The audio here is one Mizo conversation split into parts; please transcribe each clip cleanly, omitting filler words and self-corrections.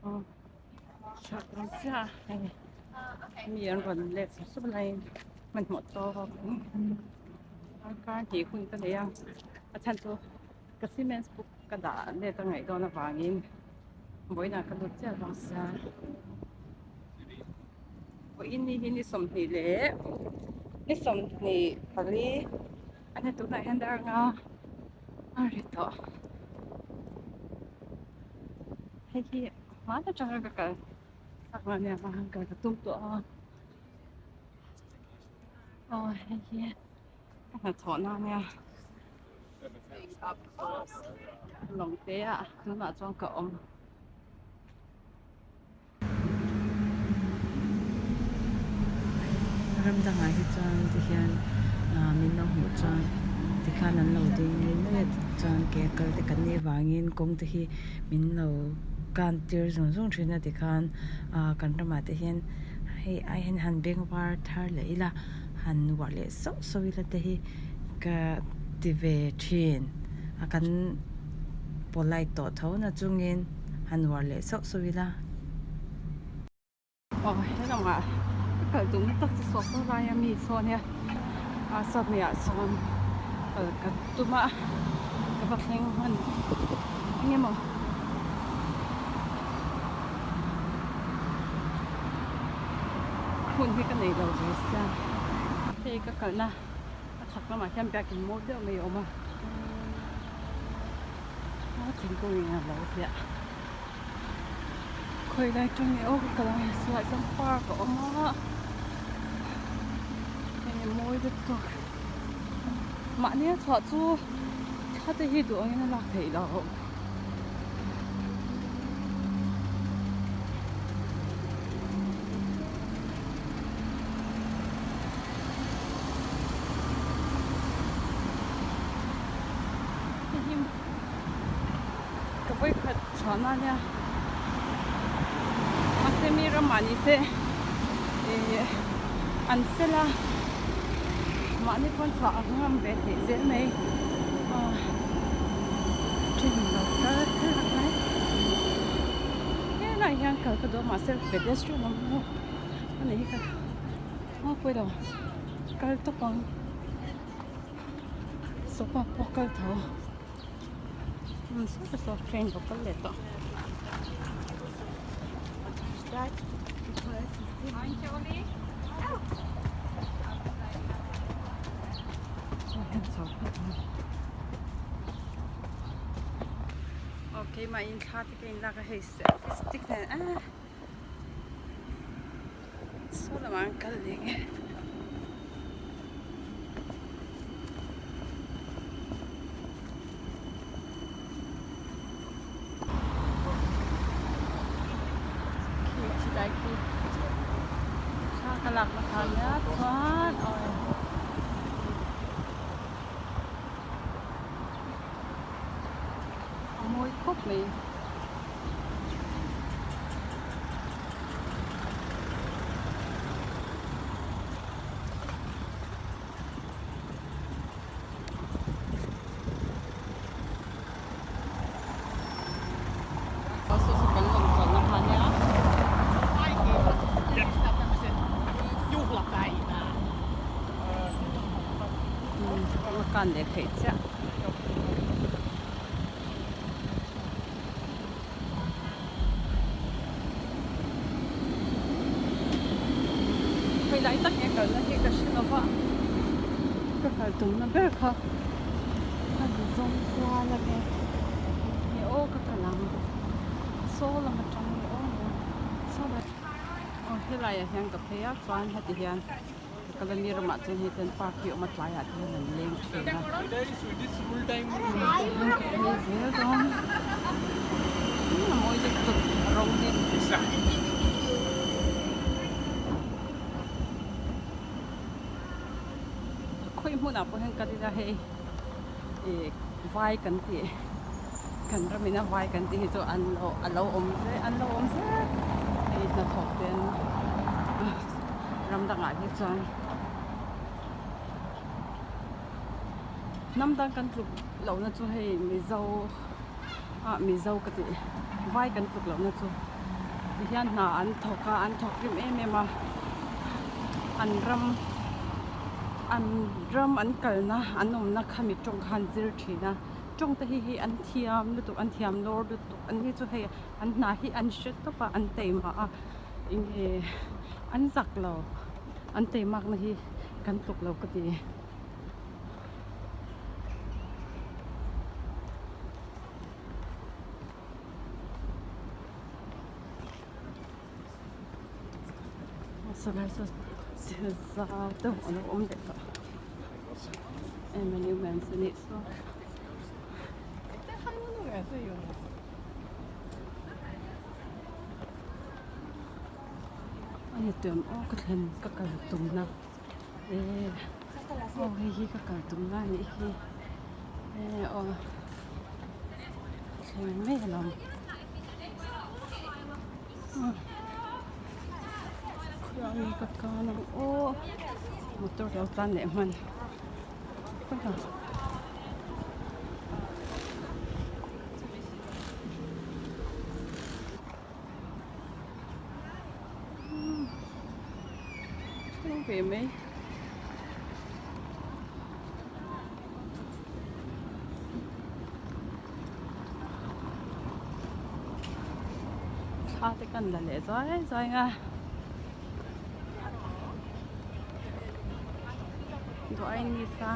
Aw chhuah tum chiah a hei mi an rawn let sup sup laiin hmanhmawh tawk in darkar hnih hun ka nei a a chhan chu ka cement book ka dah let a ngaih dawn avangin vawiinah ka lut chiah dawn sia vawiin ni hi ni 20 leh ni 24 a ni tunah hian dar anga a ri tawh. Hei hi hmaan atanga ka kal chak a nia mahse kal ka tum tawh a aw hei hi ka hnathawh na ania lawng te ah tunah chuan ka awm. Ram dangah hi chuan tihian ah min lo hmuh chuan tikhan an lo ding mai a chuan ke a kal te kan nih avangin kawng te hi min lo kan tir zung zung thin a tikhan ah kan ramah te hian hei ai hian han beng var thar leh ila han uar leh sauh sauh ila te hi ka ti ve thin a kan polite tawh tho na chungin. Han uar leh sauh sauh ila. Aw he lamah ka kal duhna tak chu saw saw laia mi saw ania a sawmhnih sawn kal ka tum a ka va thleng hman eng emaw hun hi ka nei lo ve sia hei ka kalna a chhak lamah hian biakin mawi deuh mai a awm a. A thingkung in a lo hliah khawi lai tang nge aw ka kal ang e saw ah chuan park a awm a hei mawi deuh tawk mahni a chhuah chu thla te hi duh angin a lak theih loh. Hei hi ka vawikhat chhuahna ania mahse mi ramah ni se ih an fel a mahni pawn chhuah ang ngam ve theih zel mai aw then lo kal kal ang mai helaiah hian kal ka duh a mahse pedestrian awm lo a nih hi ka a pawi lo kal tawp ang. Sofa pawh kal tho saw saw train pawh kal leh tawh. Aw keimah in thla te ka in lak a hei selfie stick nen ah saw lamah an kal leh nge. Khi khi lai khi thla ka lak na kha nia chuan aw a mawi khawp mai. Kan leh theih chiah. Khawilai tak nge kalna hi ka hre lova ka kal tumna ber kha ka ni zawng kual a nge nge aw ka kal ang saw lam atang nge aw saw lai aw helaiah hian ka phei a chuan heti hian ka kal a mi ramah chuan hei ten park hi a awm a tlaiah te hian an leng thin a ka phei zel dawn a mawi deuh tawp a rawng hi. Khawi hmunah pawh hian kal ila hei ih vai kan tih kan ramina vai kan tih hi chu an lo a lo awm zel an lo awm zel hei hnathawk te an ram dangah hi chuan hnam dang kan tluk lohna chu hei mizo ah mizo ka tih vai kan tluk lohna chu. Tihian hna an thawk a an thawk rim em em a an ram an ram an kalna an awmna kha mi tawng kha an zir thin a tawng te hi hi an thiam lutuk an thiam lawr lutuk an ni chu hei an hna hi an hre tawp a an taima a eng nge an zak lo an taimakna hi kan tluk lo ka ti. Sawlai saw thil zau deuh a lo awm leh tawh monuments a nih chu. A ni tuam aw ka thlen ka kal tumna eh aw hei hi ka kal tumna a nih hi eh aw thleng mai alawm khawiah nge ka kal ang aw motor lo tlan leh hman Thleng ve mai. Thla te kan la leh zai zai a. Duh ai nisa.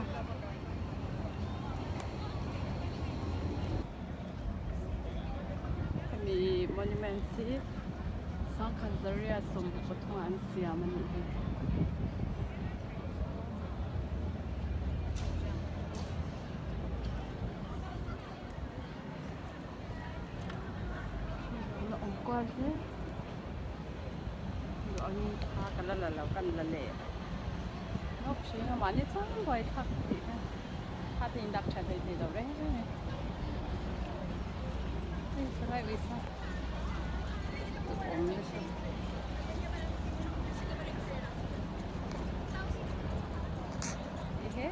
Hemi monument hi sangkhat zaria 13 an siam a nih hi. La awm kual hle. Duh angin thla ka la la lo kan la leh lawk thin a mahni chuan buaithlak tih te kha te in dak tha thei thei lo reng reng a ni. Hei salai uisa awm nasa. Ehe.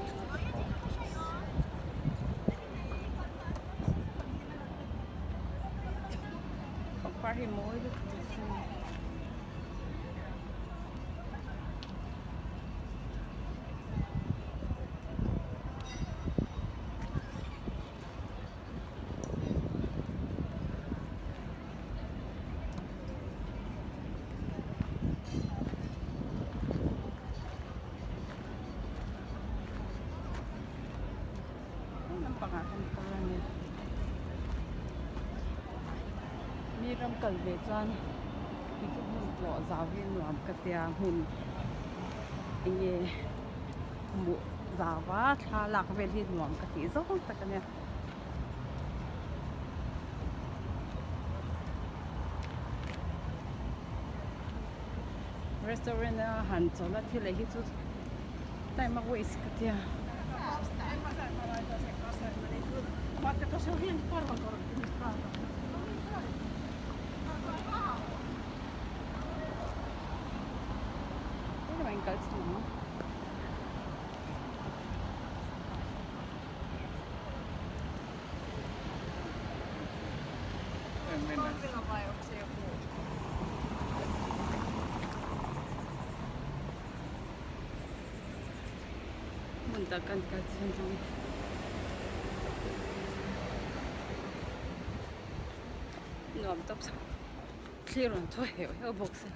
Pangpar hi mawi lutuk a ni. Lampangah kan kal a ni. Mi ram kal ve chuan kei chu hmun tlawh zau hi nuam ka tia hmun eng nge hmuh zau a thla lak vel hi nuam ka tih zawng tak a nia. Restaurant a han chawlh a thil ei hi chu time a waste ka tia. Hmun tak kan kal chin a ni. Nuam tawp thlir rawn thaw heuh heuh bawk se.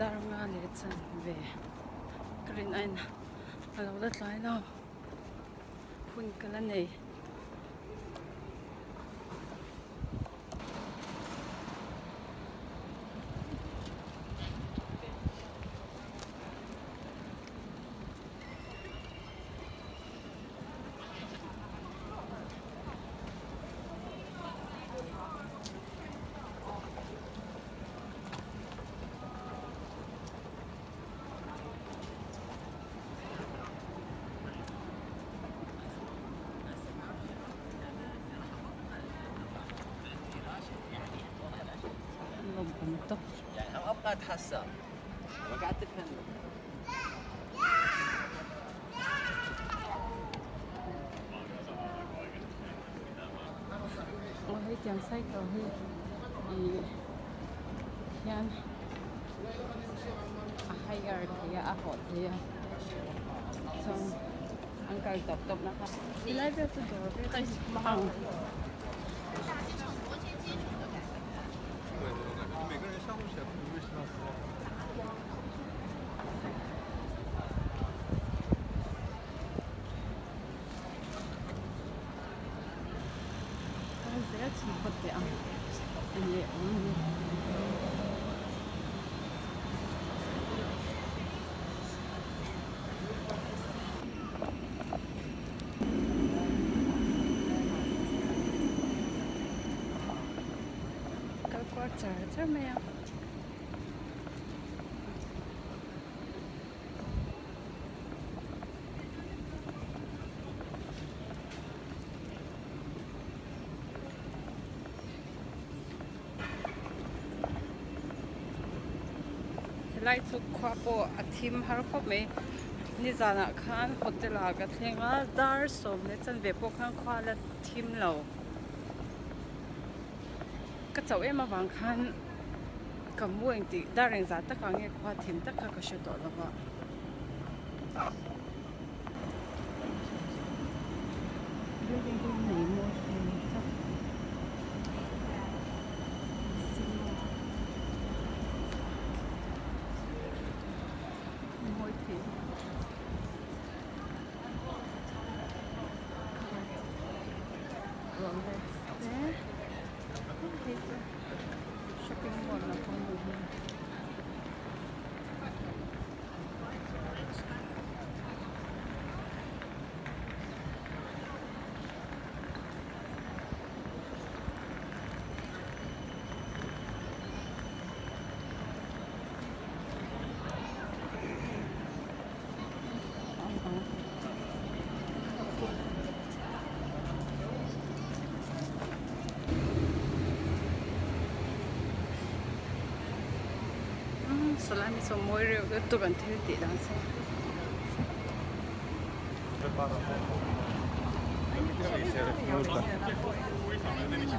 Dar nga leh chan ve ka rin ain a lo la tlai lo hun ka la nei. tawp. Aw hei tiang cycle hi ih hian a hire thei a a hawh thei a chuan an kal tawp tawp na kha helai vel chu dawr vel chu a ang. Kal zel chhun phawt teh ang eng leh awm a ni. Kal kual char char mai a. Helai chu khua pawh a thim har khawp mai nizanah khan hotel ah ka thleng a dar sawm leh chanve pawh khan khua la thim lo ka chauh em avang khan ka mu engtih dar engzah takah nge khua thim tak kha ka hre tawh lo va. Building hi nei mawi thei tak mawi thei Rolex te hei chu shopping mall lampang a nih hmel. Sawlai mi saw mawi reuh lutuk an thil tih dan saw.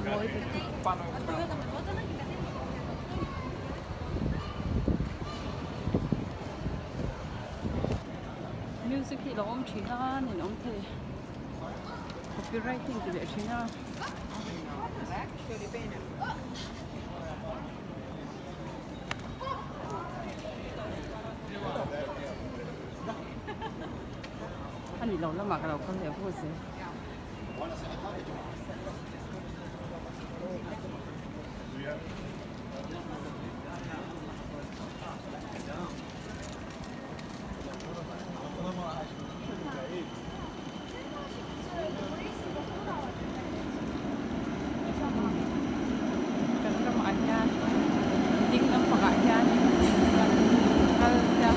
Mawi lutuk. Music hi lo awm thin a nin awm thei copyright hi an ti leh thin a. A ni lo lamah ka lo kal leh vut zel. Kan ramah hian ding lampangah hian kan kal sia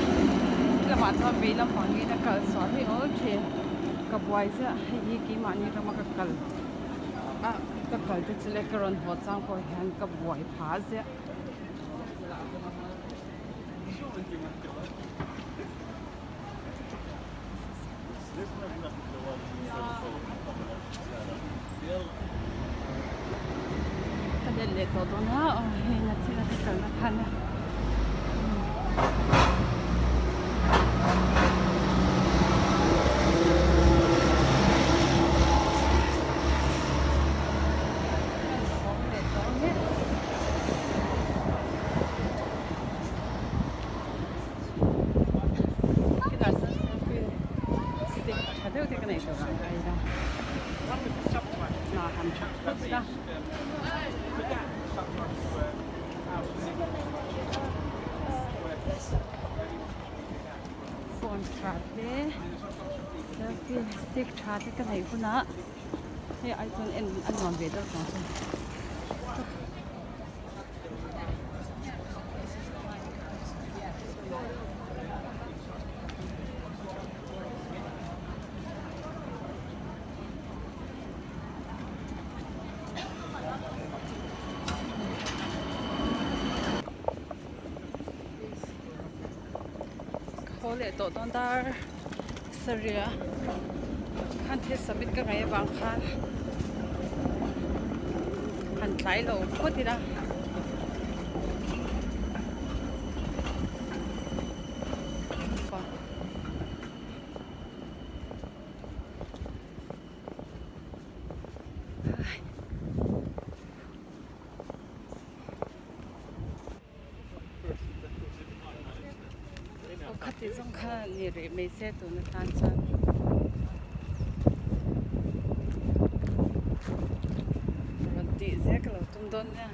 lamah chuan vei lampangin a kal sual hi awl thin ka buai ziah hei hi keimahni rama ka kal a ka kal te chu le ka rawn haw chang pawh hian ka buai phah ziah. Ka let leh tawh dawn a aw hei na thil a ka kalna khan a. Khilai sawn selfie stick tha deuh te ka neih tur ang ka ei a hna han tha phawt ila. Phone tha te selfie stick tha te ka neih hunah hei ai chuan en a nuam ve deuh tawh ang chu. haw leh tawh dawn dar sarih khan thil submit ka ngaih avang khan han tlai lo phawt ila. Aw khati zawng kha ni rih mai se tun atan chuan rawn tih zel ka lo tum dawn nia.